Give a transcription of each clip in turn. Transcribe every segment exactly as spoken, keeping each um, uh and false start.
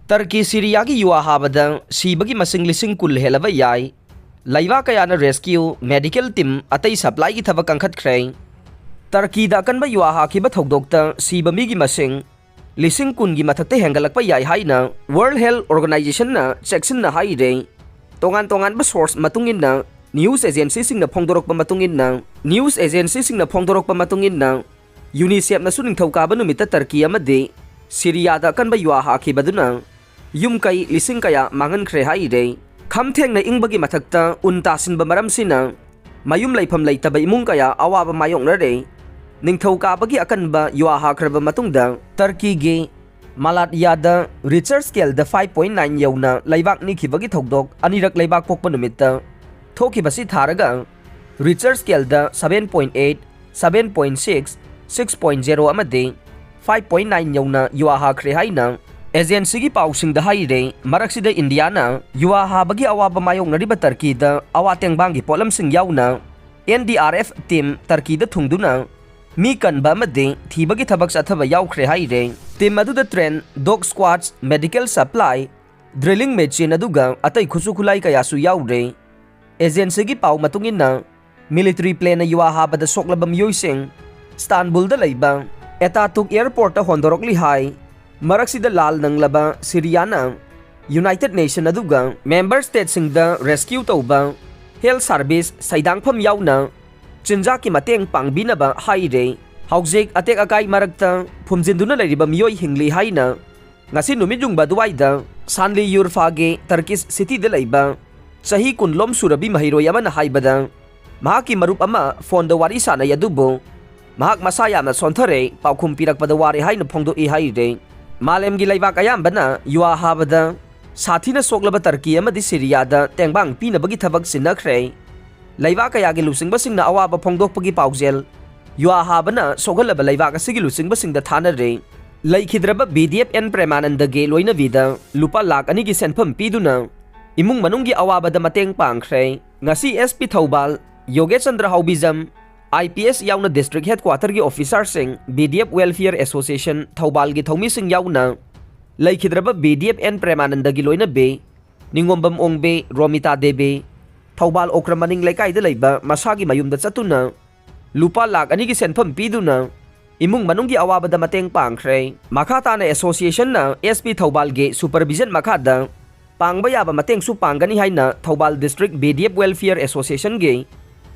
Turkey ꯁꯤꯔꯤꯌꯥꯒꯤ U ꯍꯥꯕꯗ ꯁꯤꯕꯒꯤ ꯃꯁꯤꯡ ꯂꯤꯁꯤꯡ ꯀꯨꯟ ꯍꯦꯜꯂꯕ ꯌꯥꯏ꯫ ꯂꯩꯕꯥꯛ ꯀꯌꯥꯅ rescue, medical team, ꯑꯇꯩ supplyꯒꯤ ꯊꯕꯛ ꯀꯟꯈꯠꯈ꯭ꯔꯦ꯫ ꯇꯔꯀꯤꯗ ꯑꯀꯟꯕ ꯌꯨ ꯍꯥꯈꯤꯕ ꯊꯧꯗꯣꯛꯇ ꯁꯤꯕ ꯃꯤꯒꯤ ꯃꯁꯤꯡ ꯂꯤꯁꯤꯡ ꯀꯨꯟꯒꯤ ꯃꯊꯛꯇ ꯍꯦꯟꯒꯠꯂꯛꯄ ꯌꯥꯏ ꯍꯥꯏꯅ World Health Organizationꯅ ꯆꯦꯛꯁꯤꯟꯅ ꯍꯥꯏꯔꯦ꯫ ꯇꯣꯉꯥꯟ ꯇꯣꯉꯥꯟꯕ source ꯃꯇꯨꯡ ꯏꯟꯅ, news agencyꯁꯤꯡꯅ ꯐꯣꯡꯗꯣꯔꯛꯄ ꯃꯇꯨꯡ ꯏꯟꯅ, news agencyꯁꯤꯡꯅ ꯐꯣꯡꯗꯣꯔꯛꯄ ꯃꯇꯨꯡ ꯏꯟꯅ, UNICEFꯅꯁꯨ ꯅꯤꯡꯊꯧꯀꯥꯕ ꯅꯨꯃꯤꯠꯇ ꯇꯔꯀꯤ ꯑꯃꯗꯤ ꯁꯤꯔꯤꯌꯥꯗ ꯑꯀꯟꯕ ꯌꯨ ꯍꯥꯈꯤꯕꯗꯨꯅ ꯌꯨꯝ ꯀꯩ ꯂꯤꯁꯤꯡ ꯀꯌꯥ ꯃꯥꯡꯍꯟꯈ꯭ꯔꯦ ꯍꯥꯏꯔꯦ꯫ ꯈꯝ ꯊꯦꯡꯅ ꯏꯪꯕꯒꯤ ꯃꯊꯛꯇ ꯎꯟ ꯇꯥꯁꯤꯟꯕ ꯃꯔꯝꯁꯤꯅ ꯃꯌꯨꯝ ꯂꯩꯐꯝ ꯂꯩꯇꯕ ꯏꯃꯨꯡ ꯀꯌꯥ ꯑꯋꯥꯕ ꯃꯥꯌꯣꯛꯅꯔꯦ꯫ ꯅꯤꯡꯊꯧꯀꯥꯕꯒꯤ ꯑꯀꯟꯕ ꯌꯨ ꯍꯥꯈ꯭ꯔꯕ ꯃꯇꯨꯡꯗ ꯇꯔꯀꯤꯒꯤ ꯃꯥꯂꯥꯠꯌꯥꯗ Richter scaleꯗ five point nine ꯌꯧꯅ ꯂꯩꯕꯥꯛ ꯅꯤꯛꯈꯤꯕꯒꯤ ꯊꯧꯗꯣꯛ ꯑꯅꯤꯔꯛ ꯂꯩꯕꯥꯛ ꯄꯣꯛꯄ ꯅꯨꯃꯤꯠꯇ ꯊꯣꯛꯈꯤꯕꯁꯤ ꯊꯥꯔꯒ Richter scaleꯗ seven point eight, seven point six, six point zero ꯑꯃꯗꯤ five point nine ꯌꯧꯅ ꯌꯨ ꯍꯥꯈ꯭ꯔꯦ ꯍꯥꯏꯅ agencyꯒꯤ ꯄꯥꯎꯁꯤꯡꯗ ꯍꯥꯏꯔꯦ꯫ ꯃꯔꯛꯁꯤꯗ ꯏꯟꯗꯤꯌꯥꯅ ꯌꯨ ꯍꯥꯕꯒꯤ ꯑꯋꯥꯕ ꯃꯥꯌꯣꯛꯅꯔꯤꯕ ꯇꯔꯀꯤꯗ ꯑꯋꯥ ꯇꯦꯡꯕꯥꯡꯒꯤ ꯄꯣꯠꯂꯝꯁꯤꯡ ꯌꯥꯎꯅ N D R F team ꯇꯔꯀꯤꯗ ꯊꯨꯡꯗꯨꯅ ꯃꯤ ꯀꯟꯕ ꯑꯃꯗꯤ ꯊꯤꯕꯒꯤ ꯊꯕꯛ ꯆꯠꯊꯕ ꯌꯥꯎꯈ꯭ꯔꯦ ꯍꯥꯏꯔꯦ꯫ Team ꯑꯗꯨꯗ train, dog squads, medical supply, drilling machine ꯑꯗꯨꯒ ꯑꯇꯩ ꯈꯨꯠꯁꯨ ꯈꯨꯠꯂꯥꯏ ꯀꯌꯥꯁꯨ ꯌꯥꯎꯔꯦ꯫ Agencyꯒꯤ ꯄꯥꯎ ꯃꯇꯨꯡ ꯏꯟꯅ, military planeꯅ ꯌꯨ ꯍꯥꯕꯗ ꯁꯣꯛꯂꯕ ꯃꯤꯑꯣꯏꯁꯤꯡ ꯏꯁꯇꯥꯟꯕꯨꯜꯗ ꯂꯩꯕ ꯑꯦꯇꯥꯇꯨꯔꯛ airportꯇ ꯍꯣꯟꯗꯣꯔꯛꯂꯤ ꯍꯥꯏ꯫ ꯃꯔꯛꯁꯤꯗ ꯂꯥꯜ ꯅꯪꯂꯕ ꯁꯤꯔꯤꯌꯥꯅ United Nation ꯑꯗꯨꯒ member stateꯁꯤꯡꯗ rescue ꯇꯧꯕ, health service, ꯁꯩꯗꯥꯡꯐꯝ ꯌꯥꯎꯅ ꯆꯤꯟꯖꯥꯛꯀꯤ ꯃꯇꯦꯡ ꯄꯥꯡꯕꯤꯅꯕ ꯍꯥꯏꯔꯦ꯫ ꯍꯧꯖꯤꯛ ꯑꯇꯦꯛ ꯑꯀꯥꯏ ꯃꯔꯛꯇ ꯐꯨꯝꯖꯤꯟꯗꯨꯅ ꯂꯩꯔꯤꯕ ꯃꯤꯑꯣꯏ ꯍꯤꯡꯂꯤ ꯍꯥꯏꯅ ꯉꯁꯤ ꯅꯨꯃꯤꯠ ꯌꯨꯡꯕ ꯑꯗꯨꯋꯥꯏꯗ ꯁꯥꯟꯂꯤ ꯌꯨꯔꯐꯥꯒꯤ Turkish cityꯗ ꯂꯩꯕ ꯆꯍꯤ ꯀꯨꯟ ꯂꯣꯝ ꯁꯨꯔꯕꯤ ꯃꯍꯩꯔꯣꯏ ꯑꯃꯅ ꯍꯥꯏꯕꯗ, ꯃꯍꯥꯛꯀꯤ ꯃꯔꯨꯞ ꯑꯃ phoneꯗ ꯋꯥꯔꯤ ꯁꯥꯟꯅꯩ, ꯑꯗꯨꯕꯨ ꯃꯍꯥꯛ ꯃꯁꯥ ꯌꯥꯝꯅ ꯁꯣꯟꯊꯔꯦ, ꯄꯥꯎꯈꯨꯝ ꯄꯤꯔꯛꯄꯗ ꯋꯥꯔꯦ ꯍꯥꯏꯅ ꯐꯣꯡꯗꯣꯛꯏ ꯍꯥꯏꯔꯦ꯫ ꯃꯥꯂꯦꯝꯒꯤ ꯂꯩꯕꯥꯛ ꯑꯌꯥꯝꯕꯅ ꯌꯨ ꯍꯥꯕꯗ ꯁꯥꯊꯤꯅ ꯁꯣꯛꯂꯕ ꯇꯔꯀꯤ ꯑꯃꯗꯤ ꯁꯤꯔꯤꯌꯥꯗ ꯇꯦꯡꯕꯥꯡ ꯄꯤꯅꯕꯒꯤ ꯊꯕꯛ ꯆꯤꯟꯅꯈ꯭ꯔꯦ꯫ ꯂꯩꯕꯥꯛ ꯀꯌꯥꯒꯤ ꯂꯨꯆꯤꯡꯕꯁꯤꯡꯅ ꯑꯋꯥꯕ ꯐꯣꯡꯗꯣꯛꯄꯒꯤ ꯄꯥꯎꯖꯦꯜ, ꯌꯨ ꯍꯥꯕꯅ ꯁꯣꯛꯍꯜꯂꯕ ꯂꯩꯕꯥꯛ ꯑꯁꯤꯒꯤ ꯂꯨꯆꯤꯡꯕꯁꯤꯡꯗ ꯊꯥꯅꯔꯦ꯫ ꯂꯩꯈꯤꯗ꯭ꯔꯕ ꯕꯤ ꯗꯤ ꯑꯦꯐ ꯑꯦꯟ ꯄ꯭ꯔꯦꯃꯥꯅꯟꯗꯒꯤ ꯂꯣꯏꯅꯕꯤꯗ ꯂꯨꯄꯥ ꯂꯥꯈ ꯑꯅꯤꯒꯤ ꯁꯦꯟꯐꯝ ꯄꯤꯗꯨꯅ ꯏꯃꯨꯡ ꯃꯅꯨꯡꯒꯤ ꯑꯋꯥꯕꯗ ꯃꯇꯦꯡ ꯄꯥꯡꯈ꯭ꯔꯦ꯫ ꯉꯁꯤ S P Thoubal, ꯌꯣꯒꯦꯁ Chandra ꯍꯥꯎꯕꯤꯖꯝ, I P S ꯌꯥꯎꯅ district headquarterꯒꯤ officerꯁꯤꯡ, B D F Welfare Association ꯊꯧꯕꯥꯜꯒꯤ ꯊꯧꯃꯤꯁꯤꯡ ꯌꯥꯎꯅ ꯂꯩꯈꯤꯗ꯭ꯔꯕ ꯕꯤ ꯗꯤ ꯑꯦꯐ ꯑꯦꯟ ꯄ꯭ꯔꯦꯃꯥꯅꯟꯗꯒꯤ ꯂꯣꯏꯅꯕꯤ ꯅꯤꯉꯣꯝꯕꯝ ꯑꯣꯡꯕꯤ ꯔꯣꯃꯤꯇꯥ ꯗꯦꯕꯤ ꯊꯧꯕꯥꯜ ꯑꯣꯀ꯭ꯔꯝ ꯃꯅꯤꯡ ꯂꯩꯀꯥꯏꯗ ꯂꯩꯕ ꯃꯁꯥꯒꯤ ꯃꯌꯨꯝꯗ ꯆꯠꯇꯨꯅ ꯂꯨꯄꯥ ꯂꯥꯈ ꯑꯅꯤꯒꯤ ꯁꯦꯟꯐꯝ ꯄꯤꯗꯨꯅ ꯏꯃꯨꯡ ꯃꯅꯨꯡꯒꯤ ꯑꯋꯥꯕꯗ ꯃꯇꯦꯡ ꯄꯥꯡꯈ꯭ꯔꯦ꯫ ꯃꯈꯥ ꯇꯥꯅ association ꯅ S P ꯊꯧꯕꯥꯜꯒꯤ supervision ꯃꯈꯥꯗ ꯄꯥꯡꯕ ꯌꯥꯕ ꯃꯇꯦꯡꯁꯨ ꯄꯥꯡꯒꯅꯤ ꯍꯥꯏꯅ Thoubal District B D F Welfare Association ꯒꯤ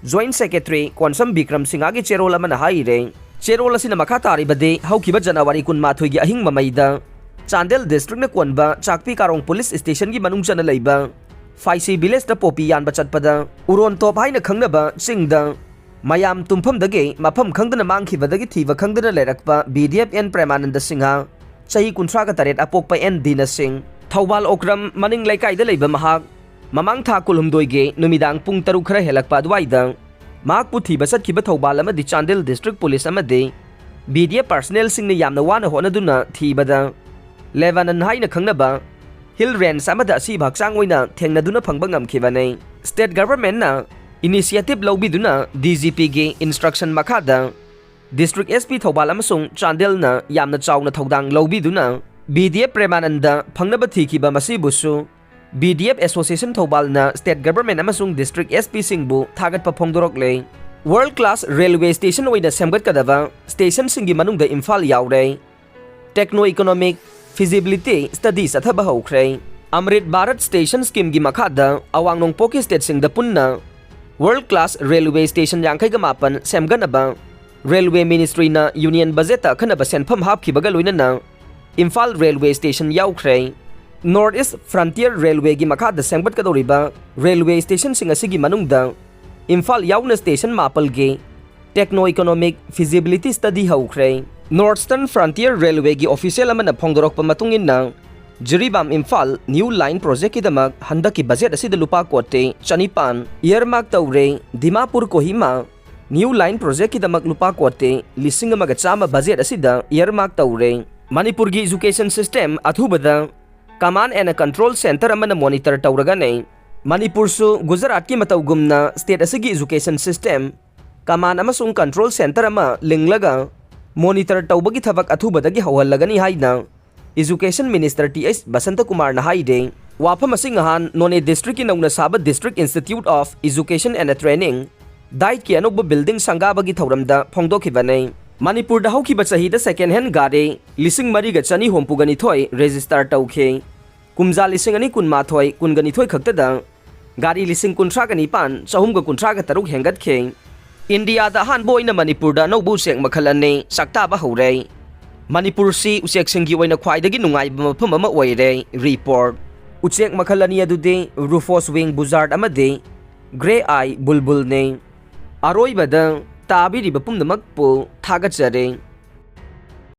Joint Secretary ꯀꯣꯟꯁꯝ ꯕꯤꯀ꯭ꯔꯝ ꯁꯤꯡꯍꯒꯤ ꯆꯦꯔꯣꯜ ꯑꯃꯅ ꯍꯥꯏꯔꯦ꯫ ꯆꯦꯔꯣꯜ ꯑꯁꯤꯅ ꯃꯈꯥ ꯇꯥꯔꯤꯕꯗꯤ ꯍꯧꯈꯤꯕ ꯖꯅꯋꯥꯔꯤ ꯀꯨꯟꯃꯥꯊꯣꯏꯒꯤ ꯑꯍꯤꯡ ꯃꯃꯩꯗ ꯆꯥꯟꯗꯦꯜ district ꯅ ꯀꯣꯟꯕ ꯆꯥꯛꯄꯤ ꯀꯥꯔꯣꯡ police station ꯒꯤ ꯃꯅꯨꯡ ꯆꯟꯅ ꯂꯩꯕ ꯐꯥꯏꯁꯤ village ꯇ ꯄꯣꯄꯤ ꯌꯥꯟꯕ ꯆꯠꯄꯗ ꯎꯔꯣꯟꯇꯣꯞ ꯍꯥꯏꯅ ꯈꯪꯅꯕ ꯆꯤꯡꯗ ꯃꯌꯥꯝ ꯇꯨꯝꯐꯝꯗꯒꯤ ꯃꯐꯝ ꯈꯪꯗꯅ ꯃꯥꯡꯈꯤꯕꯗꯒꯤ ꯊꯤꯕ ꯈꯪꯗꯅ ꯂꯩꯔꯛꯄ B D F N ꯄ꯭ꯔꯦꯃꯥꯅꯟꯗ Singh, ꯆꯍꯤ ꯀꯨꯟꯊ꯭ꯔꯥꯒ ꯇꯔꯦꯠ ꯑꯄꯣꯛꯄ ꯑꯦꯟ ꯗꯤꯅ ꯁꯤꯡ, ꯊꯧꯕꯥꯜ ꯑꯣꯀ꯭ꯔꯝ ꯃꯅꯤꯡ ꯂꯩꯀꯥꯏꯗ ꯂꯩꯕ ꯃꯍꯥꯛ ꯃꯃꯥꯡ ꯊꯥ ꯀꯨꯟꯍꯨꯝꯗꯣꯏꯒꯤ ꯅꯨꯃꯤꯗꯥꯡ ꯄꯨꯡ ꯇꯔꯨꯛ ꯈꯔ ꯍꯦꯜꯂꯛꯄ ꯑꯗꯨꯋꯥꯏꯗ ꯃꯍꯥꯛꯄꯨ ꯊꯤꯕ ꯆꯠꯈꯤꯕ ꯊꯧꯕꯥꯜ ꯑꯃꯗꯤ ꯆꯥꯟꯗꯦꯜ district police ꯑꯃꯗꯤ B D F personnel ꯁꯤꯡꯅ ꯌꯥꯝꯅ ꯋꯥꯅ ꯍꯣꯠꯅꯗꯨꯅ ꯊꯤꯕꯗ ꯂꯦꯕꯥꯅꯟ ꯍꯥꯏꯅ ꯈꯪꯅꯕ hill range ꯑꯃꯗ ꯑꯁꯤꯕ ꯍꯛꯆꯥꯡ ꯑꯣꯏꯅ ꯊꯦꯡꯅꯗꯨꯅ ꯐꯪꯕ ꯉꯝꯈꯤꯕꯅꯤ꯫ State government ꯅ initiative ꯂꯧꯕꯤꯗꯨꯅ D G P ꯒꯤ instruction ꯃꯈꯥꯗ District S P ꯊꯧꯕꯥꯜ ꯑꯃꯁꯨꯡ ꯆꯥꯟꯗꯦꯜꯅ ꯌꯥꯝꯅ ꯆꯥꯎꯅ ꯊꯧꯗꯥꯡ ꯂꯧꯕꯤꯗꯨꯅ B D F ꯄ꯭ꯔꯦꯃꯥꯅꯟꯗ ꯐꯪꯅꯕ ꯊꯤꯈꯤꯕ ꯃꯁꯤꯕꯨꯁꯨ B D F Association ꯊꯧꯕꯥꯜꯅ state government ꯑꯃꯁꯨꯡ district S P ꯁꯤꯡꯕꯨ ꯊꯥꯒꯠꯄ ꯐꯣꯡꯗꯣꯔꯛꯂꯦ꯫ World class railway station ꯑꯣꯏꯅ ꯁꯦꯝꯒꯠꯀꯗꯕ station ꯁꯤꯡꯒꯤ ꯃꯅꯨꯡꯗ ꯏꯝꯐꯥꯜ ꯌꯥꯎꯔꯦ꯫ Techno economic feasibility study ꯆꯠꯊꯕ ꯍꯧꯈ꯭ꯔꯦ꯫ ꯑꯃ꯭ꯔꯤꯠ ꯚꯥꯔꯠ station scheme ꯒꯤ ꯃꯈꯥꯗ ꯑꯋꯥꯡ ꯅꯣꯡꯄꯣꯛꯀꯤ state ꯁꯤꯡꯗ ꯄꯨꯟꯅ world class railway station ꯌꯥꯡꯈꯩꯒ ꯃꯥꯄꯟ ꯁꯦꯝꯒꯠꯅꯕ railway ministry ꯅ union budget ꯇ ꯑꯈꯟꯅꯕ ꯁꯦꯟꯐꯝ ꯍꯥꯞꯈꯤꯕꯒ ꯂꯣꯏꯅꯅ ꯏꯝꯐꯥꯜ railway station ꯌꯥꯎꯈ꯭ꯔꯦ꯫ North East Frontier Railway ꯒꯤ ꯃꯈꯥꯗ ꯁꯦꯝꯒꯠꯀꯗꯧꯔꯤꯕ railway station ꯁꯤꯡ ꯑꯁꯤꯒꯤ ꯃꯅꯨꯡꯗ ꯏꯝꯐꯥꯜ ꯌꯥꯎꯅ station ꯃꯥꯄꯜꯒꯤ techno economic feasibility study ꯍꯧꯈ꯭ꯔꯦ꯫ Northern Frontier Railway ꯒꯤ official ꯑꯃꯅ ꯐꯣꯡꯗꯣꯔꯛꯄ ꯃꯇꯨꯡ ꯏꯟꯅ, Jiribam Imphal new line project ꯀꯤꯗꯃꯛ ꯍꯟꯗꯛꯀꯤ budget ꯑꯁꯤꯗ ꯂꯨꯄꯥ ꯀꯣꯇꯤ ꯆꯅꯤꯄꯥꯟ earmark ꯇꯧꯔꯦ꯫ Dimapur Kohima new line project ꯀꯤꯗꯃꯛ ꯂꯨꯄꯥ ꯀꯣꯇꯤ ꯂꯤꯁꯤꯡ ꯑꯃꯒ ꯆꯥꯝꯃ budget ꯑꯁꯤꯗ earmark ꯇꯧꯔꯦ꯫ ꯃꯅꯤꯄꯨꯔꯒꯤ education system ꯑꯊꯨꯕꯗ command and control center ꯑꯃꯅ monitor ꯇꯧꯔꯒꯅꯤ꯫ ꯃꯅꯤꯄꯨꯔꯁꯨ ꯒꯨꯖꯔꯥꯠꯀꯤ ꯃꯇꯧꯒꯨꯝꯅ state ꯑꯁꯤꯒꯤ education system command ꯑꯃꯁꯨꯡ control center ꯑꯃ ꯂꯤꯡꯂꯒ monitor ꯇꯧꯕꯒꯤ ꯊꯕꯛ ꯑꯊꯨꯕꯗꯒꯤ ꯍꯧꯍꯜꯂꯒꯅꯤ ꯍꯥꯏꯅ Education Minister T H Basanta Kumarꯅ ꯍꯥꯏꯔꯦ꯫ ꯋꯥꯐꯝ ꯑꯁꯤ ꯉꯍꯥꯟ ꯅꯣꯅꯦ districtꯀꯤ ꯅꯧꯅ ꯁꯥꯕ District Institute of Education and Training, DIET ꯀꯤ ꯑꯅꯧꯕ building ꯁꯪꯒꯥꯕꯒꯤ ꯊꯧꯔꯝꯗ ꯐꯣꯡꯗꯣꯛꯈꯤꯕꯅꯤ꯫ ꯃꯅꯤꯄꯨꯔꯗ ꯍꯧꯈꯤꯕ ꯆꯍꯤꯗ second hand ꯒꯥꯔꯤ ꯂꯤꯁꯤꯡ ꯃꯔꯤꯒ ꯆꯅꯤ ꯍꯨꯝꯐꯨꯒ ꯅꯤꯊꯣꯏ register ꯇꯧꯈꯤ꯫ ꯀꯨꯝꯖꯥ ꯂꯤꯁꯤꯡ ꯑꯅꯤ ꯀꯨꯟꯃꯥꯊꯣꯏ ꯀꯨꯟꯒ ꯅꯤꯊꯣꯏ ꯈꯛꯇꯗ ꯒꯥꯔꯤ ꯂꯤꯁꯤꯡ ꯀꯨꯟꯊ꯭ꯔꯥꯒ ꯅꯤꯄꯥꯟ ꯆꯍꯨꯝꯒ ꯀꯨꯟꯊ꯭ꯔꯥꯒ ꯇꯔꯨꯛ ꯍꯦꯟꯒꯠꯈꯤ꯫ ꯏꯟꯗꯤꯌꯥꯗ ꯑꯍꯥꯟꯕ ꯑꯣꯏꯅ ꯃꯅꯤꯄꯨꯔꯗ ꯑꯅꯧꯕ ꯎꯆꯦꯛ ꯃꯈꯜ ꯑꯅꯤ ꯁꯛꯇꯥꯕ ꯍꯧꯔꯦ꯫ ꯃꯅꯤꯄꯨꯔꯁꯤ ꯎꯆꯦꯛꯁꯤꯡꯒꯤ ꯑꯣꯏꯅ ꯈ꯭ꯋꯥꯏꯗꯒꯤ ꯅꯨꯡꯉꯥꯏꯕ ꯃꯐꯝ ꯑꯃ ꯑꯣꯏꯔꯦ꯫ Report꯫ ꯎꯆꯦꯛ ꯃꯈꯜ ꯑꯅꯤ ꯑꯗꯨꯗꯤ Rufous Wing Buzzard ꯑꯃꯗꯤ Grey Eye Bulbul ꯅꯤ꯫ ꯑꯔꯣꯏꯕꯗ ꯇꯥꯕꯤꯔꯤꯕ ꯄꯨꯝꯅꯃꯛꯄꯨ ꯊꯥꯒꯠꯆꯔꯤ꯫